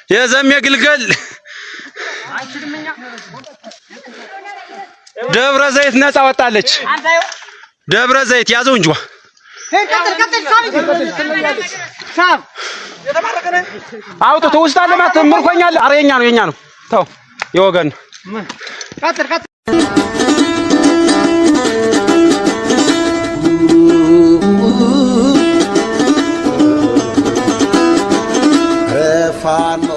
የዘሜ ግልገል ደብረ ዘይት ነፃ ወጣለች። ደብረ ዘይት ያዘው እንጂ አውጡት። ውስጥ አለ ማለት ምርኮኛ አለ። ኧረ የኛ ነው የኛ ነው። ተው የወገን ፋኖ።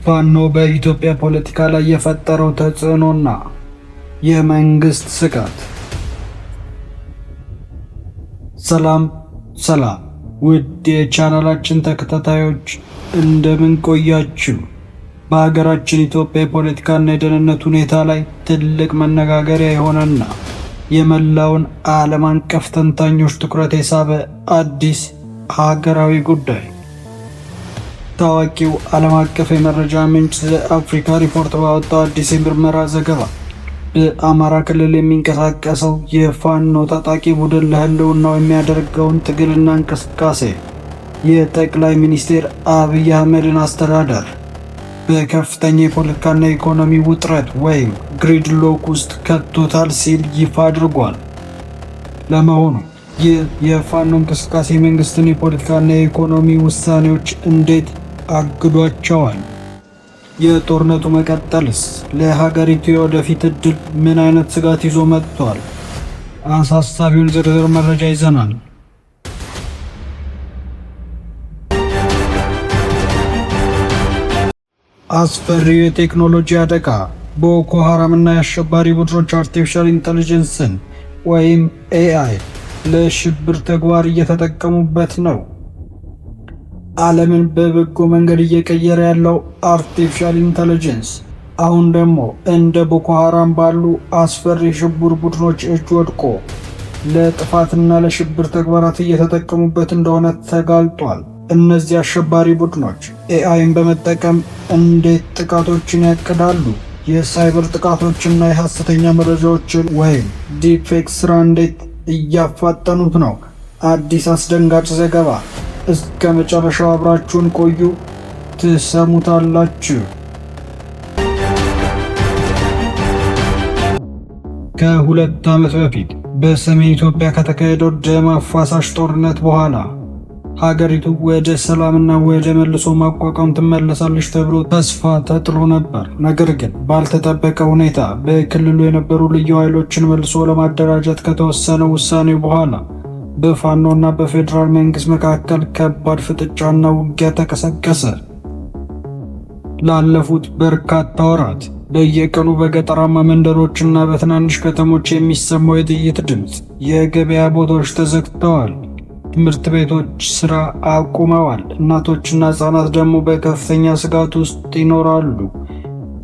ፋኖ በኢትዮጵያ ፖለቲካ ላይ የፈጠረው ተጽዕኖና የመንግስት ስጋት። ሰላም ሰላም፣ ውድ የቻናላችን ተከታታዮች እንደምን ቆያችሁ? በሀገራችን ኢትዮጵያ የፖለቲካና የደህንነት ሁኔታ ላይ ትልቅ መነጋገሪያ የሆነና የመላውን ዓለም አቀፍ ተንታኞች ትኩረት የሳበ አዲስ ሀገራዊ ጉዳይ፣ ታዋቂው ዓለም አቀፍ የመረጃ ምንጭ አፍሪካ ሪፖርት ባወጣው አዲስ የምርመራ ዘገባ በአማራ ክልል የሚንቀሳቀሰው የፋኖ ታጣቂ ቡድን ለህልውናው የሚያደርገውን ትግልና እንቅስቃሴ የጠቅላይ ሚኒስትር አብይ አህመድን አስተዳደር በከፍተኛ የፖለቲካና የኢኮኖሚ ውጥረት ወይም gridlock ውስጥ ከቶታል ሲል ይፋ አድርጓል። ለመሆኑ ይህ የፋኖ እንቅስቃሴ መንግስትን የፖለቲካና የኢኮኖሚ ውሳኔዎች እንዴት አግዷቸዋል? የጦርነቱ መቀጠልስ ለሀገሪቱ የወደፊት እድል ምን አይነት ስጋት ይዞ መጥቷል? አሳሳቢውን ዝርዝር መረጃ ይዘናል። አስፈሪው የቴክኖሎጂ አደጋ፣ ቦኮ ሐራም እና የአሸባሪ ቡድኖች artificial intelligence ን ወይም AI ለሽብር ተግባር እየተጠቀሙበት ነው። ዓለምን በበጎ መንገድ እየቀየረ ያለው artificial intelligence አሁን ደግሞ እንደ ቦኮ ሐራም ባሉ አስፈሪ የሽብር ቡድኖች እጅ ወድቆ ለጥፋትና ለሽብር ተግባራት እየተጠቀሙበት እንደሆነ ተጋልጧል። እነዚህ አሸባሪ ቡድኖች AI ን በመጠቀም እንዴት ጥቃቶችን ያቅዳሉ? የሳይበር ጥቃቶችና የሐሰተኛ መረጃዎችን ወይም deepfake ስራ እንዴት እያፋጠኑት ነው? አዲስ አስደንጋጭ ዘገባ። እስከ መጨረሻው አብራችሁን ቆዩ፣ ትሰሙታላችሁ። ከ2 ዓመት በፊት በሰሜን ኢትዮጵያ ከተካሄደው ደም አፋሳሽ ጦርነት በኋላ ሀገሪቱ ወደ ሰላምና ወደ መልሶ ማቋቋም ትመለሳለች ተብሎ ተስፋ ተጥሎ ነበር። ነገር ግን ባልተጠበቀ ሁኔታ በክልሉ የነበሩ ልዩ ኃይሎችን መልሶ ለማደራጀት ከተወሰነ ውሳኔ በኋላ በፋኖና በፌዴራል መንግስት መካከል ከባድ ፍጥጫና ውጊያ ተቀሰቀሰ። ላለፉት በርካታ ወራት በየቀኑ በገጠራማ መንደሮችና በትናንሽ ከተሞች የሚሰማው የጥይት ድምፅ፣ የገበያ ቦታዎች ተዘግተዋል፣ ትምህርት ቤቶች ስራ አቁመዋል፣ እናቶችና ህጻናት ደግሞ በከፍተኛ ስጋት ውስጥ ይኖራሉ።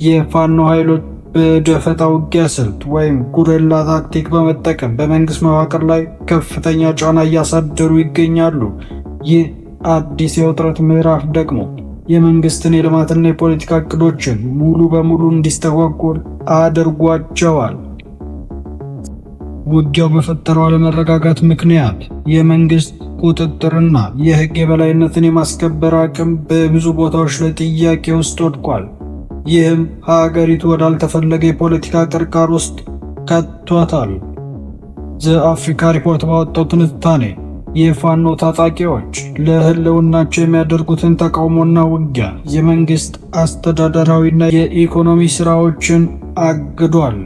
የፋኖ ኃይሎች በደፈጣ ውጊያ ስልት ወይም guerrilla tactic በመጠቀም በመንግስት መዋቅር ላይ ከፍተኛ ጫና እያሳደሩ ይገኛሉ። ይህ አዲስ የውጥረት ምዕራፍ ደግሞ የመንግስትን የልማትና የፖለቲካ እቅዶችን ሙሉ በሙሉ እንዲስተጓጎል አድርጓቸዋል። ውጊያው በፈጠረው አለመረጋጋት ምክንያት የመንግስት ቁጥጥርና የህግ የበላይነትን የማስከበር አቅም በብዙ ቦታዎች ላይ ጥያቄ ውስጥ ወድቋል። ይህም ሀገሪቱ ወዳልተፈለገ የፖለቲካ ቅርቃር ውስጥ ከቷታል። ዘ አፍሪካ ሪፖርት ባወጣው ትንታኔ የፋኖ ታጣቂዎች ለህልውናቸው የሚያደርጉትን ተቃውሞና ውጊያ የመንግስት አስተዳደራዊና የኢኮኖሚ ስራዎችን አግዷል።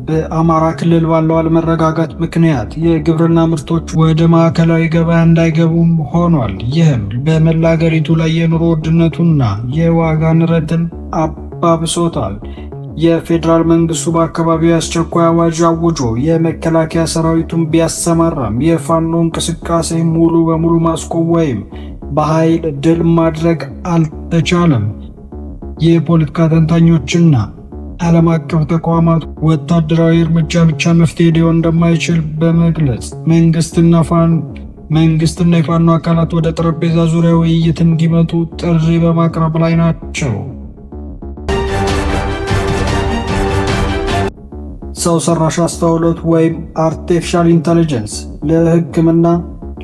በአማራ ክልል ባለው አለመረጋጋት ምክንያት የግብርና ምርቶች ወደ ማዕከላዊ ገበያ እንዳይገቡም ሆኗል። ይህም በመላ አገሪቱ ላይ የኑሮ ውድነቱና የዋጋ ንረትን አባብሶታል። የፌዴራል መንግስቱ በአካባቢው የአስቸኳይ አዋጅ አውጆ የመከላከያ ሰራዊቱን ቢያሰማራም የፋኖ እንቅስቃሴ ሙሉ በሙሉ ማስቆም ወይም በኃይል ድል ማድረግ አልተቻለም። የፖለቲካ ተንታኞችና ዓለም አቀፍ ተቋማት ወታደራዊ እርምጃ ብቻ መፍትሄ ሊሆን እንደማይችል በመግለጽ መንግስትና ፋኖ መንግስትና የፋኖ አካላት ወደ ጠረጴዛ ዙሪያ ውይይት እንዲመጡ ጥሪ በማቅረብ ላይ ናቸው። ሰው ሰራሽ አስተውሎት ወይም artificial intelligence ለሕክምና፣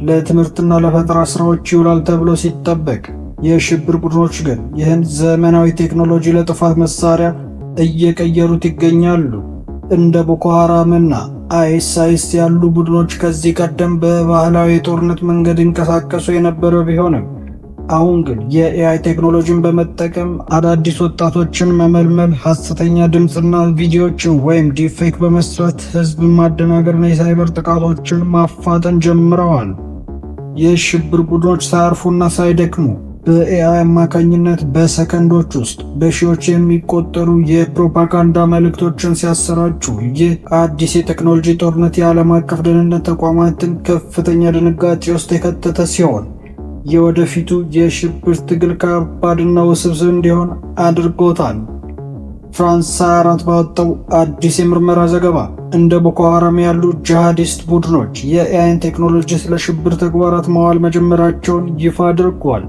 ለትምህርትና ለፈጠራ ስራዎች ይውላል ተብሎ ሲጠበቅ የሽብር ቡድኖች ግን ይህን ዘመናዊ ቴክኖሎጂ ለጥፋት መሳሪያ እየቀየሩት ይገኛሉ። እንደ ቦኮ ሐራም እና አይኤስአይኤስ ያሉ ቡድኖች ከዚህ ቀደም በባህላዊ የጦርነት መንገድ ይንቀሳቀሱ የነበረ ቢሆንም አሁን ግን የ AI ቴክኖሎጂን በመጠቀም አዳዲስ ወጣቶችን መመልመል፣ ሐሰተኛ ድምፅና ቪዲዮዎችን ወይም deepfake በመስራት ህዝብን ማደናገርና የሳይበር ጥቃቶችን ማፋጠን ጀምረዋል። የሽብር ቡድኖች ሳያርፉና ሳይደክሙ በ AI አማካኝነት በሰከንዶች ውስጥ በሺዎች የሚቆጠሩ የፕሮፓጋንዳ መልእክቶችን ሲያሰራጩ፣ ይህ አዲስ የቴክኖሎጂ ጦርነት የዓለም አቀፍ ደህንነት ተቋማትን ከፍተኛ ድንጋጤ ውስጥ የከተተ ሲሆን የወደፊቱ የሽብር ትግል ከባድና ውስብስብ እንዲሆን አድርጎታል። ፍራንስ 24 ባወጣው አዲስ የምርመራ ዘገባ እንደ ቦኮ ሐራም ያሉ ጂሃዲስት ቡድኖች የ AI ን ቴክኖሎጂ ለሽብር ተግባራት ማዋል መጀመራቸውን ይፋ አድርጓል።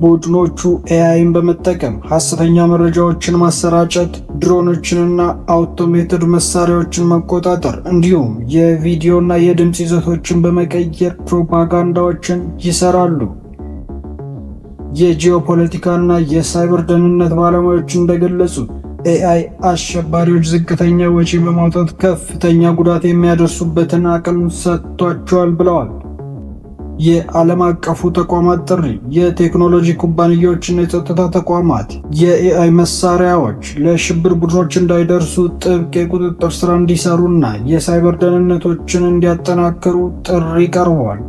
ቡድኖቹ AI ን በመጠቀም ሐሰተኛ መረጃዎችን ማሰራጨት፣ ድሮኖችንና automated መሳሪያዎችን መቆጣጠር እንዲሁም የቪዲዮና የድምፅ ይዘቶችን በመቀየር ፕሮፓጋንዳዎችን ይሰራሉ። የጂኦፖለቲካና የሳይበር ደህንነት ባለሙያዎች እንደገለጹት AI አሸባሪዎች ዝቅተኛ ወጪ በማውጣት ከፍተኛ ጉዳት የሚያደርሱበትን አቅም ሰጥቷቸዋል ብለዋል። የዓለም አቀፉ ተቋማት ጥሪ፦ የቴክኖሎጂ ኩባንያዎችና የጸጥታ ተቋማት የ AI መሳሪያዎች ለሽብር ቡድኖች እንዳይደርሱ ጥብቅ የቁጥጥር ስራ እንዲሰሩና የሳይበር ደህንነቶችን እንዲያጠናክሩ ጥሪ ቀርቧል።